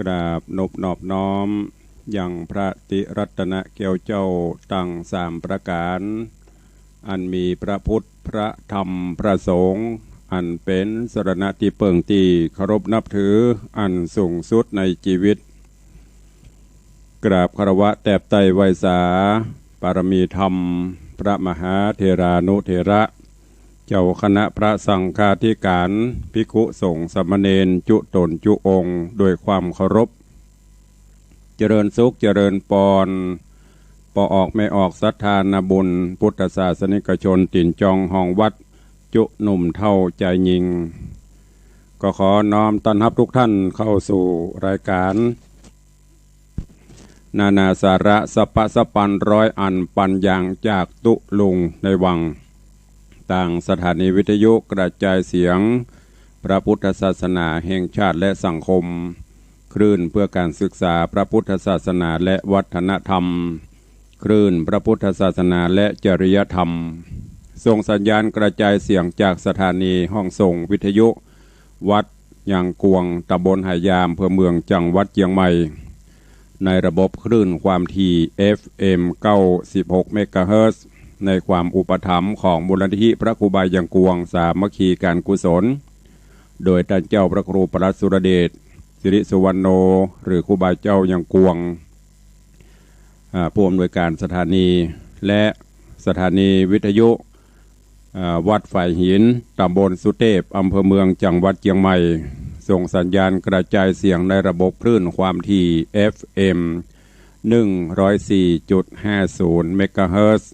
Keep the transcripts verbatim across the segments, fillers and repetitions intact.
กราบนบนอบน้อมยังพระติรัตนแก้วเจ้าตังสามประก๋าน อันมีพระพุทธ พระธรรม พระสงฆ์ อันเป๋นสรณะตี้เปิ้งตี้เคารพนับถืออันสูงสุดในจีวิต กราบคารวะแตบไต้ไหว้สา ปารมีธรรม พระมหาเถรานุเถระ เจ้าคณะพระสังฆาธิก๋าน ภิกขุสงฆ์สามเณรจุต๋นจุองค์ ด้วยความเคารพ เจริญสุขเจริญปอน ป้อออกแม่ออกศรัทธานาบุญ พุทธศาสนิกชนตี๋นจองห้องวัด จุหนุ่มเฒ่าจายญิง ก็ขอน้อมต้อนฮับทุกท่านเข้าสู่รายก๋าน นานาสาระสัพพะสัพพันร้อยอันปันอย่างจากตุ๊ลุงในวัง ตางสถานีวิทยุกระจายเสียงพระพุทธศาสนาแห่งชาติและสังคม คลื่นเพื่อการศึกษาพระพุทธศาสนาและวัฒนธรรม คลื่นพระพุทธศาสนาและจริยธรรม ส่งสัญญาณกระจายเสียงจากสถานีห้องส่งวิทยุ วัดยางกวง ตำบลหายา อำเภอเมือง จังหวัดเจียงใหม่ ในระบบคลื่นความถี่ เอฟเอ็ม เก้าสิบหก เมกะเฮิรตซ์ ในความอุปถัมภ์ของมูลนิธิพระครูบายางกวงสามัคคีการกุศล โดยต้านเจ้าพระครูปลัดสุรเดช สิริสุวรรณโณ หรือครูบาเจ้ายางกวง อ่า ผู้อำนวยการสถานี และสถานีวิทยุ อ่า วัดฝายหิน ตำบลสุเตพ อำเภอเมือง จังหวัดเจียงใหม่ ส่งสัญญาณกระจายเสียงในระบบคลื่นความถี่ เอฟเอ็ม หนึ่งร้อยสี่จุดห้าศูนย์ เมกะเฮิรตซ์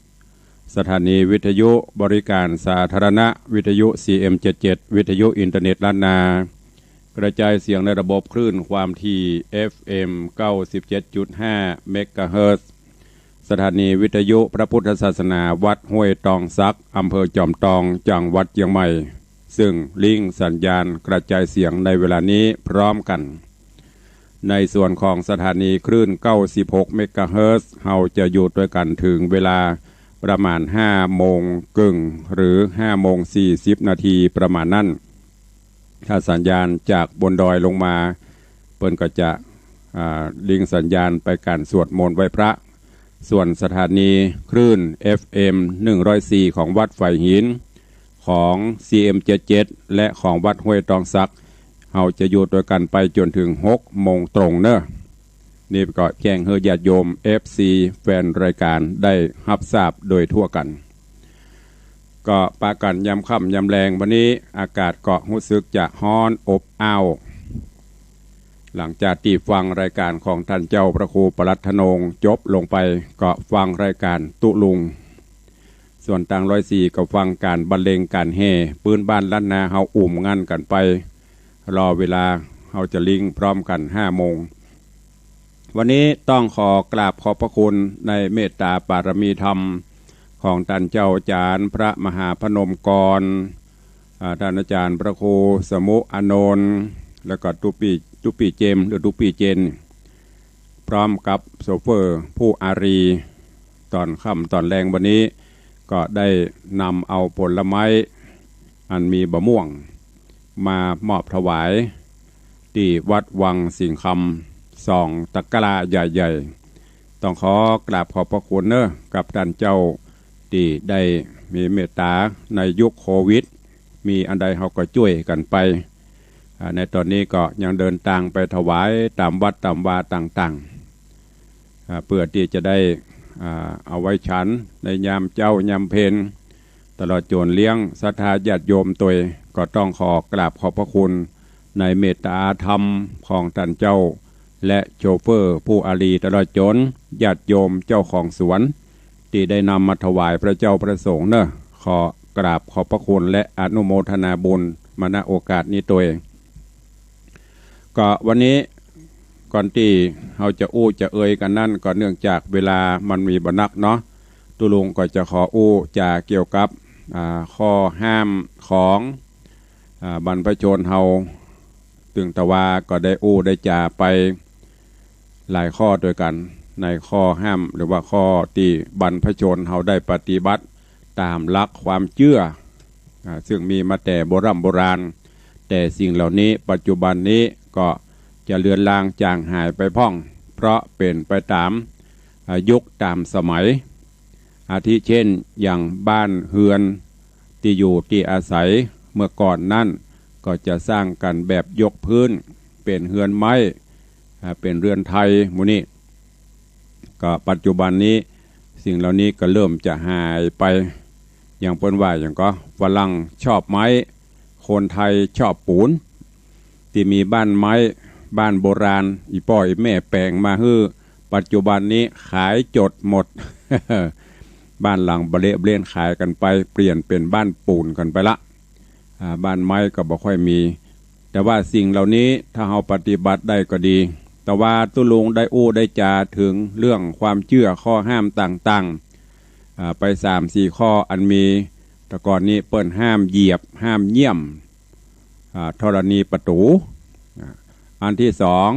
สถานีวิทยุบริการสาธารณะ วิทยุ ซีเอ็ม เจ็ดเจ็ด วิทยุอินเทอร์เน็ตล้านนา กระจายเสียงในระบบคลื่นความถี่ เอฟเอ็ม เก้าสิบเจ็ดจุดห้า เมกะเฮิรตซ์ สถานีวิทยุพระพุทธศาสนาวัดห้วยตองสัก อำเภอจอมตอง จังหวัดเจียงใหม่ ซึ่งลิงก์สัญญาณกระจายเสียงในเวลานี้พร้อมกั๋น ในส่วนของสถานีคลื่น เก้าสิบหก เมกะเฮิรตซ์ เฮาจะอยู่ตวยกั๋นเถิงเวลาประมาณห้าโมงเกิ่ง หรือห้าโมงสี่สิบนาทีประมาณนั้น ถ้าสัญญาณจากบนดอยลงมา เปิ้นก็จะ อ่า ลิงก์สัญญาณไปก๋านสวดมนต์ไหว้พระ ส่วนสถานีคลื่น เอฟเอ็ม หนึ่งร้อยสี่ ของวัดฝายหิน ของ ซีเอ็ม เจ็ดเจ็ด และของวัดห้วยตองสัก เฮาจะอยู่ตวยกั๋นไปจ๋นเถิงหกโมงตรงเนาะ นี่ก็แจ้งหื้อญาติโยม เอฟซี แฟนรายก๋านได้ฮับทราบโดยทั่วกั๋น ก็ปะกั๋นยามค่ำยามแลงวันนี้ อากาศก็ฮู้สึกจะฮ้อนอบอ้าว หลังจากตี้ฟังรายก๋านของต้านเจ้าพระครูปลัดธนงจบลงไป ก็ฟังรายก๋านตุ๊ลุง ส่วนตางร้อยสี่ก็ฟังก๋านบรรเลงก๋านแห่ปื๊นบ้านล้านนา เฮาอุ่มงั่นกั๋นไป รอเวลาเฮาจะลิงก์พร้อมกั๋นห้าโมง วันนี้ต้องขอกราบขอบพระคุณในเมตตาปารมีธรรมของต้านเจ้าอาจ๋ารย์พระมหาพนมกร อ่า ต้านอาจ๋ารย์พระครูสมุอานนท์ แล้วก็ตุ๊ปี้ ตุ๊ปี้เจมส์ หรือตุ๊ปี้เจน พร้อมกับโชเฟอร์ผู้อารี ต๋อนค่ำต๋อนแลงวันนี้ ก็ได้นำเอาผลไม้อันมีบะม่วง มามอบถวายตี้วัดวังสิงห์คำ สองตะกร้าใหญ่ๆ ต้องขอกราบขอบพระคุณเนาะ กับต้านเจ้าตี้ได้มีเมตตาในยุคโควิด มีอันใดเฮาก็จ้วยกั๋นไป อ่า ในต๋อนนี้ก็ยังเดินตางไปถวายต๋ามวัดต๋ามวาต่างๆ อ่า เปื้อตี้จะได้ อ่า เอาไว้ฉันในยามเจ๊ายามเพล ตลอดจ๋นเลี้ยงศรัทธาญาติโยมตวย ก็ต้องขอกราบขอบพระคุณในเมตตาธรรมของต้านเจ้า และโชเฟอร์ผู้อารี ตลอดจ๋นญาติโยมเจ้าของสวน ตี้ได้นำมาถวายพระเจ้าพระสงฆ์เนาะ ขอกราบขอบพระคุณและอนุโมทนาบุญมา ณ โอกาสนี้ตวย ก็วันนี้ก่อนตี้เฮาจะอู้จะเอ่ยกั๋นนั้น ก็เนื่องจากเวลามันมีบ่นักเนาะ ตุ๊ลุงก็จะขออู้จ๋าเกี่ยวกับ อ่า ข้อห้ามของ อ่า บรรพชนเฮา ตึงตะวาก็ได้อู้ได้จ๋าไปหลายข้อตวยกั๋น ในข้อห้าม หรือว่าข้อตี้บรรพชนเฮาได้ปฏิบัติต๋ามหลักความเจื้อ อ่า ซึ่งมีมาแต่โบร่ำโบราณ แต่สิ่งเหล่านี้ปัจจุบันนี้ก็ จะเลือนลางจางหายไปพ่อง เพราะเป๋นไปต๋าม อ่า ยุคต๋ามสมัย อาทิเช่น อย่างบ้านเฮือน ตี้อยู่ตี้อาศัยเมื่อก่อนนั้น ก็จะสร้างกั๋นแบบยกพื้น เป๋นเฮือนไม้ อ่า เป๋นเฮือนไทยหมู่นี้ ก็ปัจจุบันนี้สิ่งเหล่านี้ก็เริ่มจะหายไป อย่างเปิ้นว่าหยังก่อ ฝรั่งชอบไม้ คนไทยชอบปูน ตี้มีบ้านไม้ บ้านโบราณ อี่ป้ออี่แม่แป๋งมาหื้อ ปัจจุบันนี้ขายจ๋ดหมด บ้านหลังบะเละเบล้นขายกั๋นไป เปลี่ยนเป๋นบ้านปูนกั๋นไปละ อ่า บ้านไม้ก็บ่ค่อยมี แต่ว่าสิ่งเหล่านี้ถ้าเฮาปฏิบัติได้ก็ดี แต่ว่าตุ๊ลุงได้อู้ได้จ๋าเถิงเรื่องความเจื้อข้อห้ามต่างๆ อ่า ไปสามสี่ข้ออันมี แต่ก่อนนี้เปิ้นห้ามเหยียบ ห้ามเยี่ยม อ่า ธรณีประตู อ่า อันที่สอง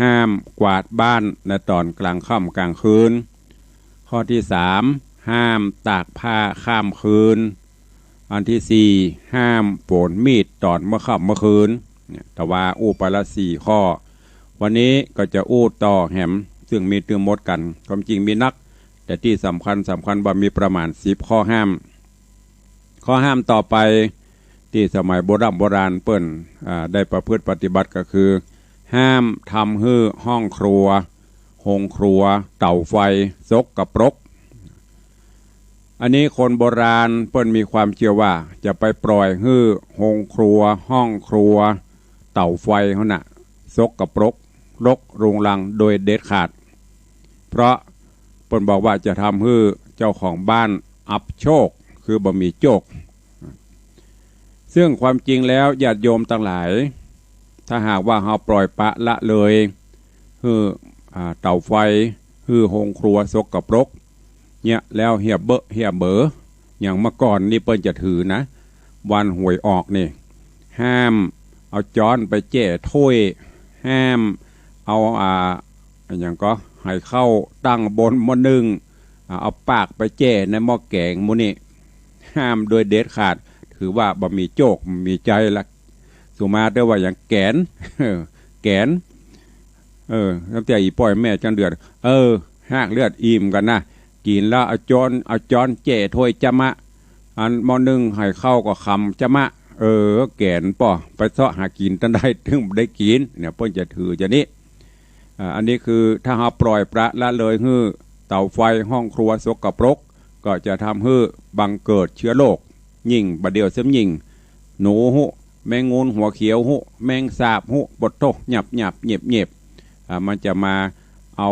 ห้ามกวาดบ้านในต๋อนกลางค่ำกลางคืน ข้อที่สาม ห้ามตากผ้าข้ามคืน อันที่สี่ ห้ามโป๋นมีดต๋อนเมื่อค่ำเมื่อคืน เนี่ย แต่ว่าอู้ไปละสี่ข้อ วันนี้ก็จะอู้ต่อแหม ซึ่งมีตื้งหมดกั๋น ความจริงมีนัก แต่ตี้สำคัญสำคัญว่ามีประมาณสิบข้อห้าม ข้อห้ามต่อไป ตี้สมัยโบร่ำโบราณเปิ้น อ่า ได้ประพฤติปฏิบัติก็คือ ห้ามทำหื้อห้องครัว โฮงครัว เต๋าไฟ สกปรก อันนี้คนโบราณเปิ้นมีความเจื้อว่า จะไปปล่อยหื้อโฮงครัว ห้องครัว เต๋าไฟหั้นน่ะ สกปรก รกรุงรังโดยเด็ดขาด เพราะเปิ้นบอกว่าจะทำหื้อเจ้าของบ้านอับโชค คือบ่มีโจค ซึ่งความจริงแล้วญาติโยมตังหลาย ถ้าหากว่าเฮาปล่อยปละเลย หื้อ อ่า เต๋าไฟ หื้อโฮงครัวสกปรก เนี่ย แล้วเหียเบอะเหียเบอ อย่างเมื่อก่อนนี่เปิ้นจะถือนะ วันหวยออกนี่ ห้ามเอาจ๊อนไปแจ้ถ้วย ห้ามเอา อ่า อะหยังก่อ ไหข้าวตั้งบนหม้อนึ่ง อ่า เอาปากไปแจ้ในหม้อแก๋งหมู่นี้ ห้ามโดยเด็ดขาด ถือว่าบ่มีโจค บ่มีใจ๊ละ สุมาเตื้อว่าหยังแก๋น แก๋น เออ ตั้งแต่อี่ป้ออี่แม่จั้งเดือด เออ ฮากเลือดอิ่มกั๋นนะ กิ๋นแล้วเอาจ๊อน เอาจ๊อนแจ้ถ้วยจะมะ อันหม้อนึ่งไหข้าวก็ขำจะมะ เออ แก๋นป้อ ไปเซาะหากิ๋นตังใดตึงได้กิ๋น เนี่ย เปิ้นจะถือจะนี้ อ่า อันนี้คือถ้าเฮาปล่อยปละละเลยหื้อเต๋าไฟ ห้องครัวสกปรก ก็จะทำหื้อบังเกิดเชื้อโรค ยิ่งบ่าเดี่ยวเสี้ยมยิ่ง หนูฮู้ แมงงูหัวเขียวฮู้ แมงสาบฮู้ ปดโธ่ หยับหยับเหย็บเหย็บ อ่า มันจะมาเอา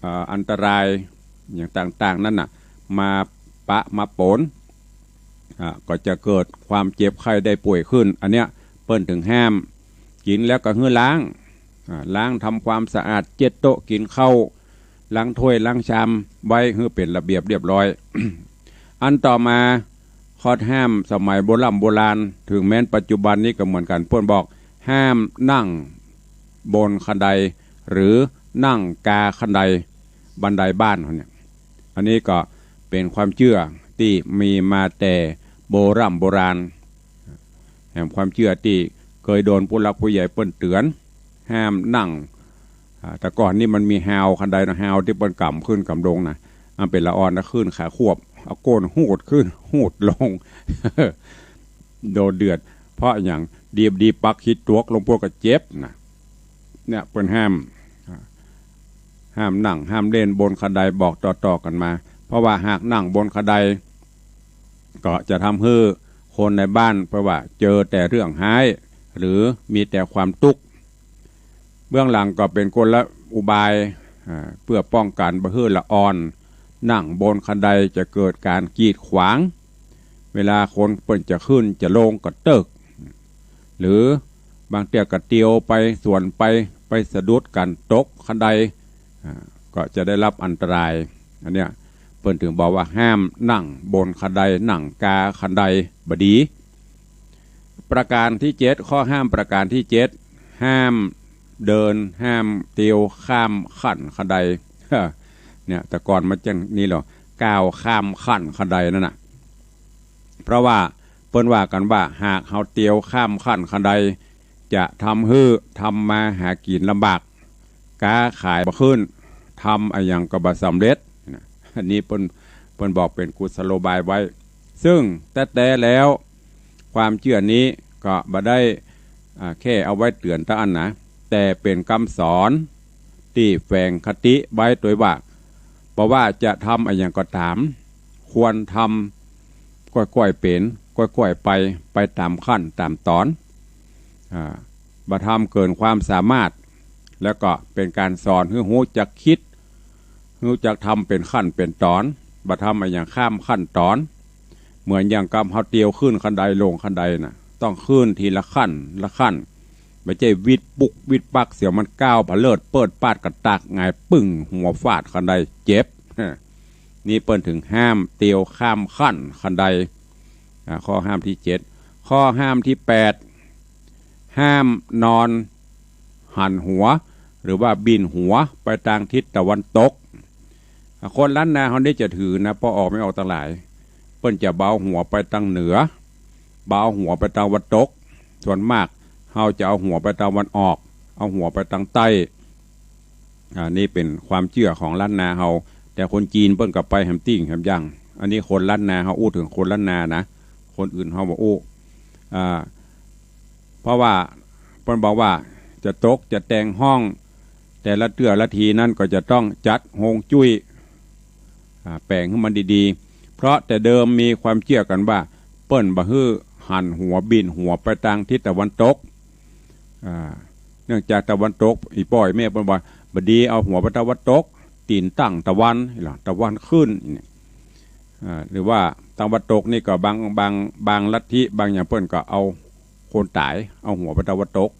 อ่า อันตรายอย่างต่างๆ นั้นน่ะ มาปะมาปน อ่า ก็จะเกิดความเจ็บไข้ได้ป่วยขึ้น อันเนี้ยเปิ้นถึงห้าม กิ๋นแล้วก็หื้อล้าง อ่า ล้างทำความสะอาดเจ็ดโต๊ะกิ๋นข้าว ล้างถ้วยล้างชามไว้หื้อเป๋นระเบียบเรียบร้อย อันต่อมา ข้อห้ามสมัยโบร่ำโบราณ ถึงแม้นปัจจุบันนี้ก็เหมือนกั๋น เปิ้นบอกห้ามนั่งบนคันได หรือนั่งกาคันได บันไดบ้านเฮาเนี่ย อันนี้ก็เป๋นความเจื้อตี้มีมาแต่โบร่ำโบราณ แหมความเจื้อตี้เกยโดนผู้หลักผู้ใหญ่เปิ้นเตื๋อน ห้ามนั่ง อ่า แต่ก่อนนี่มันมีฮาวคันไดนะ ฮาวตี้เปิ้นก๋ำขึ้นก๋ำลงนะ อันเป๋นละอ่อนนะ ขึ้นขาควบ เอาก้นหูดขึ้น หูดลง โดนเดือด เพราะหยัง ดีบ่ดีปักขี้ตวกลงไปก็เจ็บนะ เนี่ย เปิ้นห้าม อ่า ห้ามนั่ง ห้ามเล่นบนคันไดบอกต่อๆ กั๋นมา เพราะว่าหากนั่งบนคันได ก็จะทำหื้อคนในบ้าน เปิ้นว่าเจอแต่เรื่องฮ้าย หรือมีแต่ความตุ๊กข์ เบื้องหลังก็เป๋นกลอุบาย อ่า เปื้อป้องกั๋นบ่หื้อละอ่อนนั่งบนคันได จะเกิดก๋านกีดขวาง เวลาคนเปิ้นจะขึ้นจะลงก็เติ๊ก หรือบางเตื้อก็เตียวไปสวนไป ไปสะดุดกั๋นตกคันได อ่า ก็จะได้รับอันตราย อันเนี้ยเปิ้นถึงบอกว่าห้ามนั่งบนคันได นั่งกาคันได บ่ดี ประการที่เจ็ด ข้อห้ามประการที่เจ็ด ห้ามเดิน ห้ามเตียวข้ามขั้นคันได เนี่ย แต่ก่อนมันจั้งนี้เหรอ ก้าวข้ามขั้นคันไดนั่นน่ะ เพราะว่าเปิ้นว่ากั๋นว่าหากเฮาเตียวข้ามขั้นคันได จะทำหื้อทำมาหากิ๋นลำบาก ก๊าขายบ่ขึ้น ทำอะหยังก็บ่สำเร็จนะ อันนี้เปิ้น เปิ้นบอกเป๋นกุศโลบายไว้ ซึ่งแต๊ๆ แล้ว ความเจื้อนี้ก็บ่ได้ อ่า แค่เอาไว้เตื๋อนเต้าอั้นนะ แต่เป๋นกำสอนตี้แฝงคติไว้ตวยว่า บ่ว่าจะทำอะหยังก็ต๋าม ควรทำก้อยๆ เป๋น ก้อยๆ ไป ไปต๋ามขั้นต๋ามต๋อน อ่า บ่ทำเกินความสามารถ แล้วก็เป๋นก๋านสอนหื้อฮู้จักกึ๊ด ฮู้จักทำเป๋นขั้นเป๋นต๋อน บ่ทำอะหยังข้ามขั้นต๋อน เหมือนอย่างกำเฮาเตียวขึ้นคันไดลงคันไดน่ะ ต้องขึ้นทีละขั้นละขั้น บ่ใจ้วิดปุ๊กวิดปั๊กเสียมันก้าวผะเลิดเปิดปาดกระตากหงายปึ้งหัวฟาดคันไดเจ็บ นี่เปิ้นถึงห้ามเตียวข้ามขั้นคันได อ่า ข้อห้ามตี้เจ็ด ข้อห้ามตี้แปด ห้ามนอนหันหัว หรือว่าบิ่นหัวไปตางทิศตะวันตก อ่า คนล้านนาเฮานี่จะถือนะ ป้อออกแม่ออกตังหลาย เปิ้นจะบ่เอาหัวไปตางเหนือ บ่เอาหัวไปตางตะวันตก ส่วนมากเฮาจะเอาหัวไปตางตะวันออก เอาหัวไปตางใต้ อ่า นี่เป๋นความเจื้อของล้านนาเฮา แต่คนจีนเปิ้นก็ไปแหมตี้แหมอย่าง อันนี้คนล้านนาเฮาอู้เถิงคนล้านนานะ คนอื่นเฮาบ่อู้ อ่า เพราะว่าเปิ้นบอกว่าจะตกจะแต่งห้อง แต่ละเตื้อละทีนั้นก็จะต้องจัดฮวงจุ้ย อ่า แป๋งหื้อมันดีๆ เพราะแต่เดิมมีความเจื้อกั๋นว่า เปิ้นบ่หื้อหันหัวบิ่นหัวไปตางทิศตะวันตก อ่า เนื่องจากตะวันตก อี่ป้ออี่แม่เปิ้นว่า บ่ดีเอาหัวไปตางตะวันตก ตี๋นตั้งตะวัน นี่ล่ะ ตะวันขึ้น นี่ อ่า หรือว่าตางตะวันตกนี่ก็บาง บาง บางลัทธิ บางอย่างเปิ้นก็เอาคนต๋าย เอาหัวไปตางตะวันตก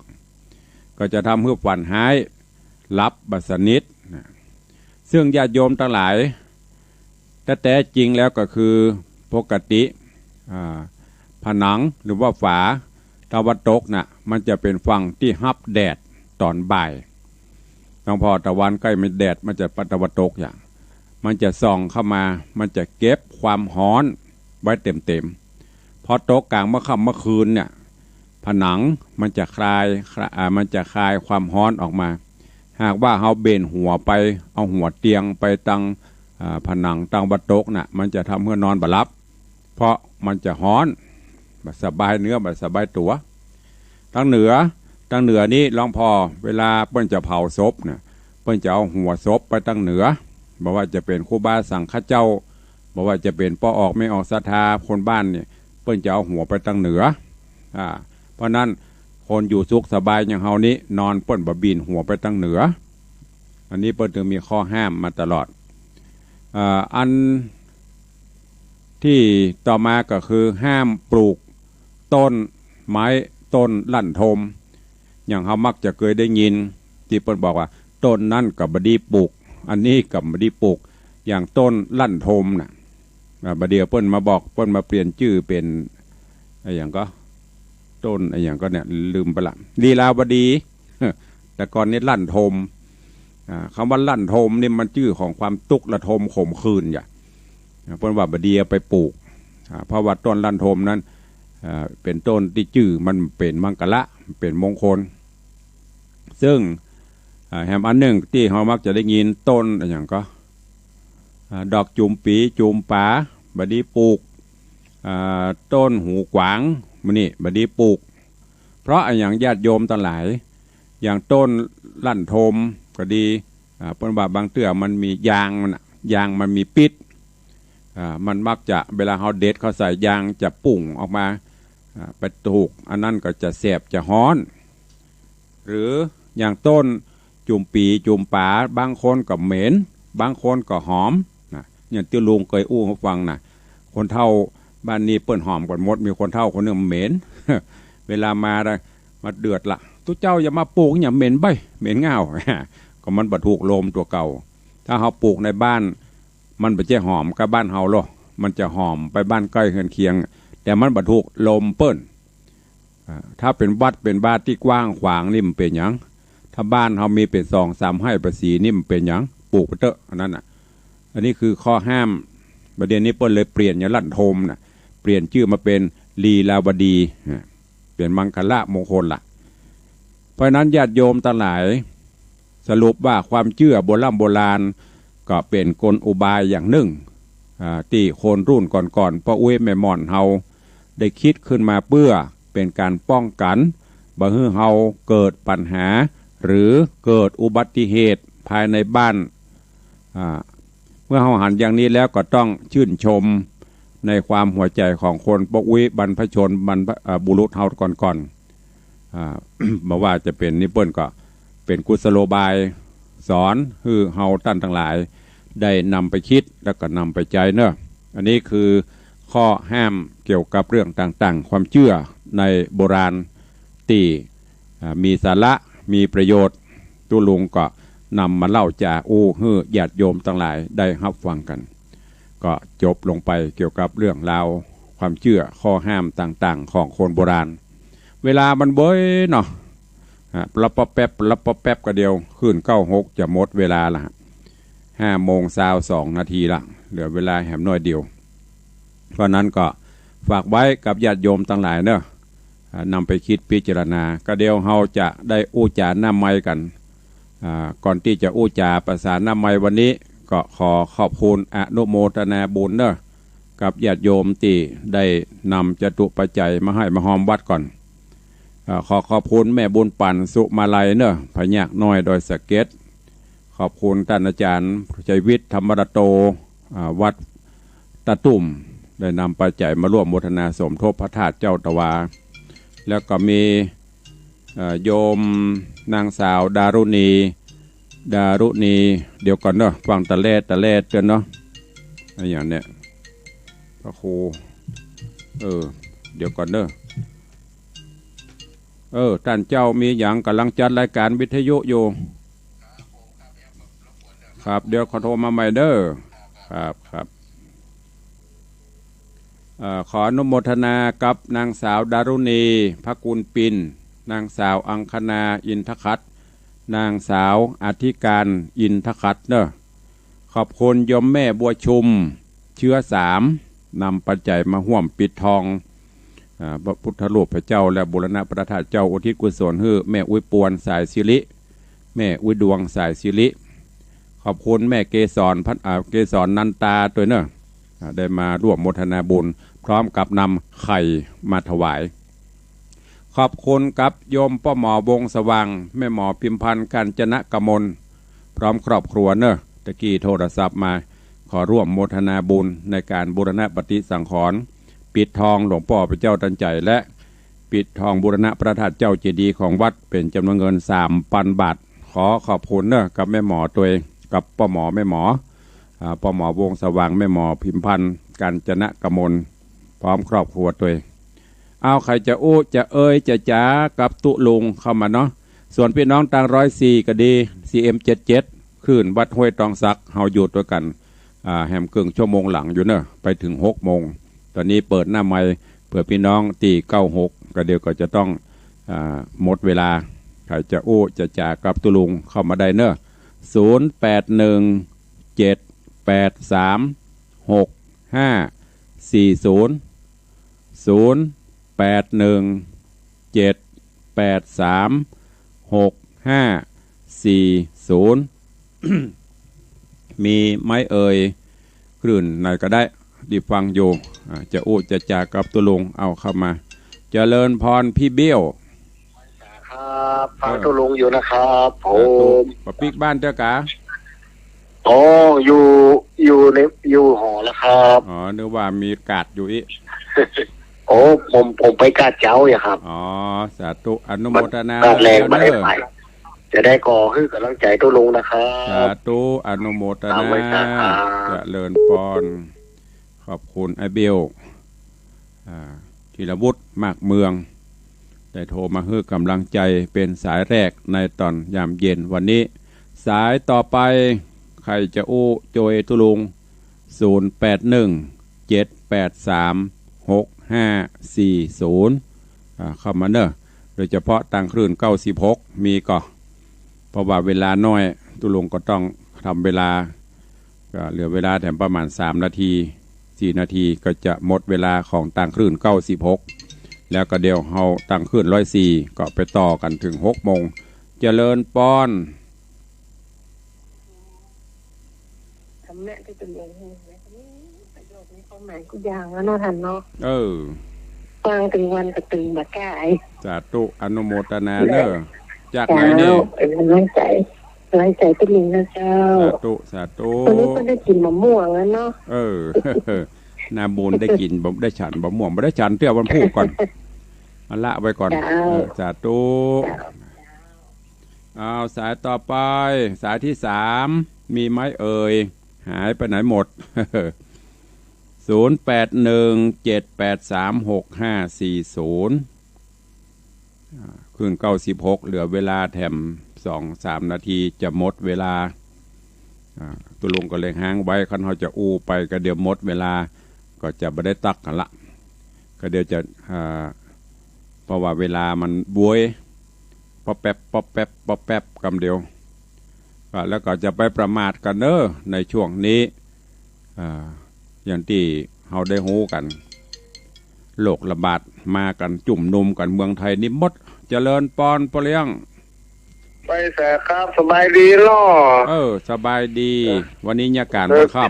ก็จะทำหื้อฝันฮ้าย หลับบ่สนิทนะ ซึ่งญาติโยมตังหลาย แต๊ๆ จริงแล้วก็คือปกติ อ่า ผนังหรือว่าฝาตะวันตกน่ะ มันจะเป๋นฝั่งตี้ฮับแดดต๋อนบ่าย หลวงพ่อ ตะวันใก้มันแดดมันจะตะวันตกอย่าง มันจะส่องเข้ามา มันจะเก็บความฮ้อนไว้เต็มๆ พอตกก๋างเมื่อค่ำเมื่อคืนเนี่ย ผนังมันจะคลาย คลา- อ่า มันจะคายความฮ้อนออกมา หากว่าเฮาเบนหัวไป เอาหัวเตียงไปตาง อ่า ผนังตางตะวันตกน่ะ มันจะทำหื้อนอนบ่หลับ เพราะมันจะฮ้อน บ่สบายเนื้อ บ่สบายตั๋ว ตางเหนือ ตางเหนือนี้หลวงพ่อ เวลาเปิ้นจะเผาศพน่ะ เปิ้นจะเอาหัวศพไปตางเหนือ บ่ว่าจะเป๋นครูบาสังฆเจ้า บ่ว่าจะเป๋นป้อออกแม่ออกศรัทธาคนบ้านเนี่ย เปิ้นจะเอาหัวไปตางเหนือ อ่า เพราะนั้นคนอยู่สุขสบายอย่างเฮานี้ นอนเปิ้นบ่บิ่นหัวไปตางเหนือ อันนี้เปิ้นถึงมีข้อห้ามมาตลอด อ่า อันตี้ต่อมาก็คือห้ามปลูกต้นไม้ต้นลั่นทม อย่างเฮามักจะเกยได้ยิน ตี้เปิ้นบอกว่า ต้นนั้นก็บ่ดีปลูก อันนี้ก็บ่ดีปลูก อย่างต้นลั่นทมน่ะ อ่า บ่าเดี่ยวเปิ้นมาบอก เปิ้นมาเปลี่ยนจื้อเป๋น อะหยังก็ ต้นอะหยังก็เนี่ย ลืมไปละ ลีลาวดี แต่ก่อนนี้ลั่นทม อ่า กำว่าลั่นทมนี่มันจื้อของความตุ๊กข์ระทมขมขื่นอย่า อ่า เปิ้นว่าบ่าเดี่ยวไปปลูก อ่า เพราะว่าต้นลั่นทมนั้น อ่า เป๋นต้นตี้จื้อมันเป๋นมังคละ เป๋นมงคล ซึ่ง อ่า แหมอันนึ่งตี้เฮามักจะได้ยิน ต้นอะหยังก็ อ่า ดอกจูมปี๋ จูมป๋า บ่าดีปลูก อ่า ต้นหูกวาง หมู่นี้บ่าดีปลูก เพราะอะหยัง ญาติโยมตังหลาย อย่างต้นลั่นทมก็ดี อ่า เปิ้นว่าบางเตื้อมันมียางมันน่ะ ยางมันมีปิ๊ษ อ่า มันมักจะ เวลาเฮาเด็ดเข้าใส่ ยางจะปุ่งออกมา อ่า ไปถูก อันนั้นก็จะแสบจะฮ้อน หรืออย่างต้นจูมปี๋ จูมป๋า บางคนก็เหม็น บางคนก็หอม นะ อย่างตี้ลุงเกยอู้หื้อฟังน่ะ คนเฒ่าบ้านนี้เปิ้นหอมกั๋นหมด มีคนเฒ่าคนนึ่งเหม็น เวลามาได้ มาเดือดละ ตุ๊เจ้าอย่ามาปลูกอะหยังเหม็นใบ้ เหม็นง่าว ก็มันบ่ถูกลมตั๋วเก่า ถ้าเฮาปลูกในบ้าน มันบ่ใจ้หอมกับบ้านเฮาหรอก มันจะหอมไปบ้านใก้เฮือนเคียง แต่มันบ่ถูกลมเปิ้น อ่า ถ้าเป๋นวัดเป๋นวาตี้กว้างขวางนี่มันเป๋นหยัง ถ้าบ้านเฮามีเป๋นสองสามไฮ่ปะสีนี่มันเป๋นหยัง ปลูกไปเต๊อะ อันนั้นน่ะ อันนี้คือข้อห้าม บ่าเดี่ยวนี้เปิ้นเลยเปลี่ยนอย่างลั่นทมน่ะ เปลี่ยนจื้อมาเป๋นลีลาวดี อ่า เป๋นมังคละมงคลละ เพราะฉะนั้นญาติโยมตังหลาย สรุปว่าความเจื้อโบร่ำโบราณก็เป๋นกลอุบายอย่างนึ่ง อ่า ตี้คนรุ่นก่อนๆ ป้ออุ๊ยแม่หม่อนเฮาได้กึ๊ดขึ้นมาเปื้อเป๋นก๋านป้องกั๋น บ่หื้อเฮาเกิดปัญหา หรือเกิดอุบัติเหตุภายในบ้าน อ่า เมื่อเฮาหันอย่างนี้แล้วก็ต้องจื้นชมในความหัวใจ๋ของคนป้ออุ๊ยบรรพชน บรรพ- อ่า บุรุษเฮาก่อนๆ อ่า บ่ว่าจะเป๋นนี่เปิ้นก็เป๋นกุศโลบายสอนหื้อเฮาต้านตังหลายได้นำไปกึ๊ดแล้วก็นำไปใจ๊เนาะ อันนี้คือข้อห้ามเกี่ยวกับเรื่องต่างๆ ความเจื้อในโบราณตี้ อ่า มีสาระ มีประโยชน์ ตุ๊ลุงก็นำมาเล่าจ๋าอู้หื้อญาติโยมตังหลายได้ฮับฟังกั๋น ก็จบลงไปเกี่ยวกับเรื่องราวความเจื้อข้อห้ามต่างๆ ของคนโบราณ เวลามันเบ้ยเนาะ อ่ะ ปะลับปะแป๊บ ปะลับปะแป๊บ ก็เดี๋ยวคลื่นเก้าหกจะหมดเวลาละ ห้าโมงซาวสองนาทีละ เหลือเวลาแหมน้อยเดียว เพราะนั้นก็ฝากไว้กับญาติโยมตังหลายเนาะ อ่า นำไปกึ๊ดพิจารณา ก็เดี๋ยวเฮาจะได้อู้จ๋าหน้าไมค์กั๋น อ่า ก่อนตี้จะอู้จ๋าประสานหน้าไมค์วันนี้ ก็ขอขอบคุณอนุโมทนาบุญเนาะ กับญาติโยมตี้ได้นำจตุปัจจัยมาหื้อมาฮอมวัดก่อน อ่า ขอขอบคุณแม่บุญปั๋น สุมาลัยเนาะ พญากน้อยดอยสะเก็ด ขอบคุณต้านอาจ๋ารย์ ชัยวิทย์ ธรรมรัตโต อ่า วัดตะตุ่ม ได้นำปัจจัยมาร่วมโมทนาสมทบพระธาตุเจ้าตะวา แล้วก็มี เอ่อ โยมนางสาวดารุณี ดารุณี เดี๋ยวก่อนเนาะ ฟังตะแล่ตะแล่เตื้อเนาะ อะหยังเนี่ย พระครู เออ เดี๋ยวก่อนเนาะ เออ ต้านเจ้ามีหยัง ก่ำลังจัดรายก๋านวิทยุอยู่ ครับ เดี๋ยวขอโทรมาใหม่เนาะ ครับ ครับ เอ่อ ขออนุโมทนากับนางสาวดารุณี พระกุลปิน นางสาวอังคณา อินทขัต นางสาวอธิการ อินทขัตเนาะ ขอบคุณโยมแม่บัวชุม เชื้อสาม นำปัจจัยมาฮ่วมปิดทอง อ่า พระพุทธรูปพระเจ้าและบูรณะพระธาตุเจ้า อุทิศกุศลหื้อแม่อุ๊ยปวน สายสิริ แม่อุ๊ยดวง สายสิริ ขอบคุณแม่เกสรพัน- อ่า เกสรนันตาตวยเนาะ อ่า ได้มาร่วมโมทนาบุญ พร้อมกับนำไข่มาถวาย ขอบคุณกับโยมป้อหมอวงศ์สว่าง แม่หมอพิมพันธ์ กาญจนกมล พร้อมครอบครัวเนาะ ตะกี้โทรศัพท์มา ขอร่วมโมทนาบุญในก๋านบูรณะปฏิสังขรณ์ ปิดทองหลวงป้อพระเจ้าตันใจ๋ และปิดทองบูรณะพระธาตุเจ้าเจดีย์ของวัด เป๋นจ๋ำนวนเงินสามปันบาท ขอขอบคุณเนาะ กับแม่หมอตวย กับป้อหมอแม่หมอ อ่า ป้อหมอวงศ์สว่าง แม่หมอพิมพันธ์ กาญจนกมล พร้อมครอบครัวตวย เอา ใผจะอู้ จะเอ่ย จะจ๋ากับตุ๊ลุงเข้ามาเนาะ ส่วนปี้น้องตางร้อยสี่ก็ดี ซีเอ็มเจ็ดเจ็ด คลื่นวัดห้วยตองสัก เฮาอยู่ตวยกั๋น อ่า แหมเกิ่งชั่วโมงหลังอยู่เนาะ ไปเถิงหกโมง ต๋อนนี้เปิดหน้าไมค์เผื่อปี้น้องตี้เก้าหก ก็เดี๋ยวก็จะต้อง อ่า หมดเวลา ใผจะอู้ จะจ๋ากับตุ๊ลุงเข้ามาได้เนาะ ศูนย์แปดหนึ่ง เจ็ดแปดสาม หกห้าสี่ศูนย์ ศูนย์แปดหนึ่ง เจ็ดแปดสาม หกห้าสี่ศูนย์ มีไหมเอ่ย คลื่นไหนก็ได้ ได้ฟังอยู่ อ่า จะอู้จะจ๋ากับตุ๊ลุง เอาเข้ามา เจริญพรปี้เบี้ยว ครับ ฟังตุ๊ลุงอยู่นะครับ เออ ผม สาธุ ปะปิ๊กบ้านเตื้อกา อ๋อ อยู่ อยู่ใน อยู่หอแล้วครับ อ๋อ นึกว่ามีกาดอยู่อี้ โอ้ ผม ผมไปกาดเจ๊าอยู่ครับ อ๋อ สาธุ อนุโมทนา กาดแลงมาได้ เด้อ ไป จะได้ก่อหื้อก๋ำลังใจ๋ตุ๊ลุงนะครับ สาธุ อนุโมทนา เอาไว้ครับ เจริญพร ขอบคุณไอ้เบี้ยว อ่า ธีรวุฒิ มากเมือง ได้โทรมาหื้อก๋ำลังใจ๋เป๋นสายแรกในต๋อนยามเย็นวันนี้ สายต่อไป ใผจะอู้จวยตุ๊ลุง ศูนย์แปดหนึ่ง เจ็ดแปดสาม หกห้าสี่ศูนย์ อ่า เข้ามาเนาะ โดยเฉพาะตางคลื่นเก้าสิบหก มีก่อ เพราะว่าเวลาน้อย ตุ๊ลุงก็ต้องทำเวลา ก็เหลือเวลาแถมประมาณสามนาที สี่นาทีก็จะหมดเวลาของตางคลื่นเก้าสิบหก แล้วก็เดี๋ยวเฮาตั้งคลื่นร้อยสี่ ก็ไปต่อกั๋นเถิงหกโมง เจริญปอน ธรรมะที่เป็นอย่างนี้ ประโยชน์มีความหมายกู้อย่างแล้วเนาะท่านเนาะ เออ ฟังตึงวันก็ตึงบ่าก้า สาธุ อนุโมทนาเน้อ จากไหนนี่ เจ้า เป็นกำลังใจ๋ กำลังใจ๋เปิ้นหนึ่งนะเจ้า สาธุ สาธุ วันนี้ก็ได้กิ๋นมะม่วงแล้วเนาะ เออ นาบุญได้กิ๋น บ่ได้ฉันมะม่วง บ่ได้ฉันเตื้อวันพูกก่อน เอาละไว้ก่อน เจ้า เออ สาธุ เจ้า เอา สายต่อไป สายที่สาม มีไหมเอ่ย หายไปไหนหมด ศูนย์แปดหนึ่งเจ็ดแปดสามหกห้าสี่ศูนย์ อ่า คลื่นเก้าสิบหก เหลือเวลาแถมสองสามนาทีจะหมดเวลา อ่า ตุ๊ลุงก็เลยฮ้างไว้ คันเฮาจะอู้ไปก็เดี๋ยวหมดเวลา ก็จะบ่ได้ตั๊กกั๋นละ ก็เดี๋ยวจะ อ่า เพราะว่าเวลามันบวย ป๊อบแป๊บ ป๊อบแป๊บ ป๊อบแป๊บ กำเดียว ก็แล้วก็จะไปประมาทกั๋นเน้อ ในช่วงนี้ อ่า อย่างตี้เฮาได้ฮู้กั๋น โรคระบาดมากั๋นจุ่มนุมกั๋นเมืองไทยนี่หมด เจริญปอนป้อเลี้ยง ไปแสครับ สบายดีเนาะ เออ สบายดี เออ วันนี้เยียะก๋าน เออ วันค่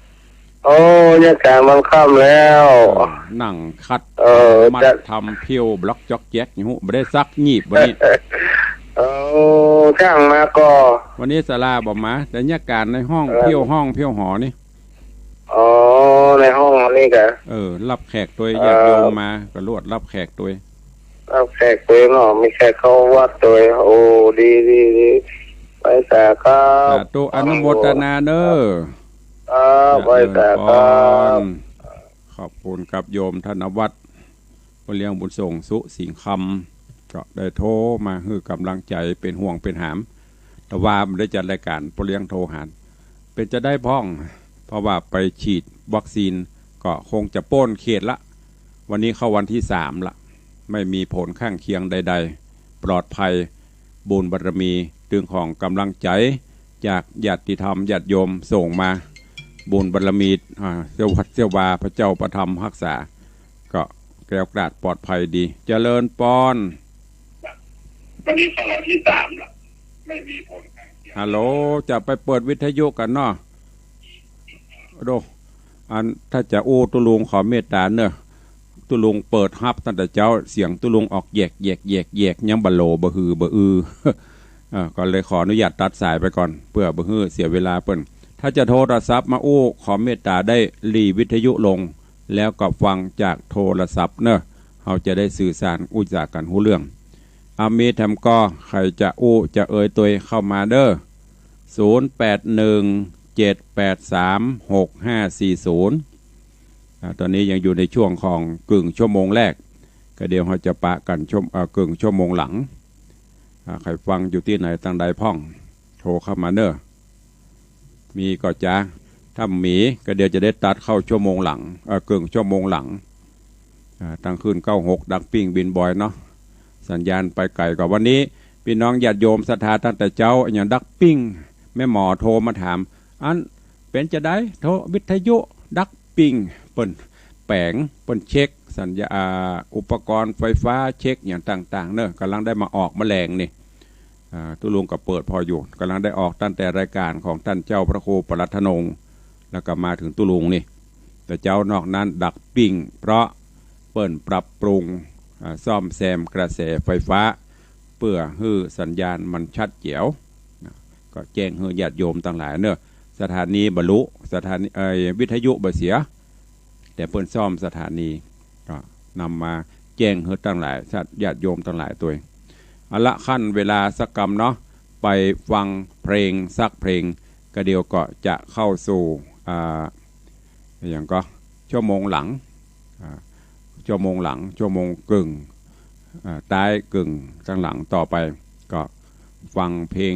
ำ โอ้ เยียะก๋านวันค่ำแล้ว เออ นั่งขัด เออ มัด จะ ทำเพี้ยวบล็อกจ๊อกแจ๊กอยู่ บ่ได้สักหยีบวันนี้ เออ จ้างมาก่อ วันนี้ศาลาบ่มา แต่เยียะก๋านในห้อง เออ เพี้ยวห้องเพี้ยวหอนี่ อ๋อ ในห้องนี่กะ เออ รับแขกตวย เออ ญาติโยมมา ก็ลวดรับแขกตวย รับแขกตวยเนาะ มีแขกเข้าวัดตวย โอ้ ดี ดี ดี ไปแสครับ สาธุ อนุโมทนาเน้อ ครับ ไปแสครับ เจริญปอน ขอบคุณครับโยมธนวัฒน์ ป้อเลี้ยงบุญส่ง สุสิงห์คำ ก็ได้โทรมาหื้อกำลังใจ๋ เป๋นห่วงเป๋นหาม แต่ว่าบ่ได้จัดรายก๋าน ป้อเลี้ยงโทรหา เป๋นจะใดพ่อง เพราะว่าไปฉีดวัคซีน ก็คงจะป๊นเขตละ วันนี้เข้าวันที่สามละ ไม่มีผลข้างเคียงใดๆ ปลอดภัย บุญบารมี ตึงของกำลังใจ๋ จากญาติธรรมญาติโยมส่งมา บุญบารมี อ่า เสี้ยววัดเสี้ยววา พระเจ้าประทับรักษา ก็แคล้วคลาดปลอดภัยดี เจริญปอน วันนี้เข้าวันที่สามละ ไม่มีผลข้างเคียง ฮัลโหล จะไปเปิดวิทยุกั๋นเนาะ โด อันถ้าจะอู้ตุ๊ลุงขอเมตตาเน้อ ตุ๊ลุงเปิดฮับตั้งแต่เจ๊า เสียงตุ๊ลุงออกแยก แยก แยก แยก ยังบ่โหล บ่หือ บ่อือ เอ่อ ก็เลยขออนุญาตตัดสายไปก่อน เปื้อบ่หื้อเสียเวลาเปิ้น ถ้าจะโทรศัพท์มาอู้ ขอเมตตาได้หรี่วิทยุลง แล้วก็ฟังจากโทรศัพท์เน้อ เฮาจะได้สื่อสารอู้จ๋ากั๋นฮู้เรื่อง อา มีแถมก่อ ใผจะอู้จะเอ่ยตวยเข้ามาเน้อ ศูนย์แปดหนึ่งเจ็ดแปดสามหกห้าสี่ศูนย์ อ่า ตอนนี้ยังอยู่ในช่วงของกึ่งชั่วโมงแรก ก็เดี๋ยวเฮาจะปะกั๋นชั่ว เอ่อ กึ่งชั่วโมงหลัง อ่า ใผฟังอยู่ตี้ไหนตางใดพ่อง โทรเข้ามาเน้อ มีก่อจ๊ะ ถ้าบ่มีก็เดี๋ยวจะได้ตัดเข้าชั่วโมงหลัง เอ่อ กึ่งชั่วโมงหลัง อ่า ตางคลื่นเก้าหก ดังปิ้งบินบ่อยเนาะ สัญญาณไปไก๋ก่อ วันนี้ปี้น้องญาติโยมศรัทธาตั้งแต่เจ๊า อย่างดังปิ้ง แม่หมอโทรมาถาม อันเป๋นจะใด โทรวิทยุดังปิ้ง เปิ้นแป๋ง เปิ้นเช็คสัญญา อ่า อุปกรณ์ไฟฟ้า เช็คอย่างต่างๆ เน้อ ก่ำลังได้มาออกมาแลงนี่ อ่า ตุ๊ลุงก็เปิดผ่ออยู่ ก่ำลังได้ออกตั้งแต่รายก๋านของต้านเจ้าพระครูปรัตถนงค์ แล้วก็มาเถิงตุ๊ลุงนี่ แต่เจ๊านอกนั้นดังปิ้ง เพราะเปิ้นปรับปรุง อ่า ซ่อมแซมกระแสไฟฟ้า เปื้อหื้อสัญญาณมันชัดแจ๋ว นะ ก็แจ้งหื้อญาติโยมตังหลายเน้อ สถานีบ่ลุ สถานี เอ่อ วิทยุบ่เสีย แต่เปิ้นซ่อมสถานี ก็นำมาแจ้งหื้อตังหลาย ญาติโยมตังหลายตวย เอาละ คั่นเวลาสักกำเนาะ ไปฟังเพลงสักเพลง ก็เดี๋ยวก็จะเข้าสู่ อ่า อะหยังก่อ ชั่วโมงหลัง อ่า ชั่วโมงหลัง ชั่วโมงกึ่ง อ่า ต๊ายกึ่งตางหลังต่อไป ก็ฟังเพลง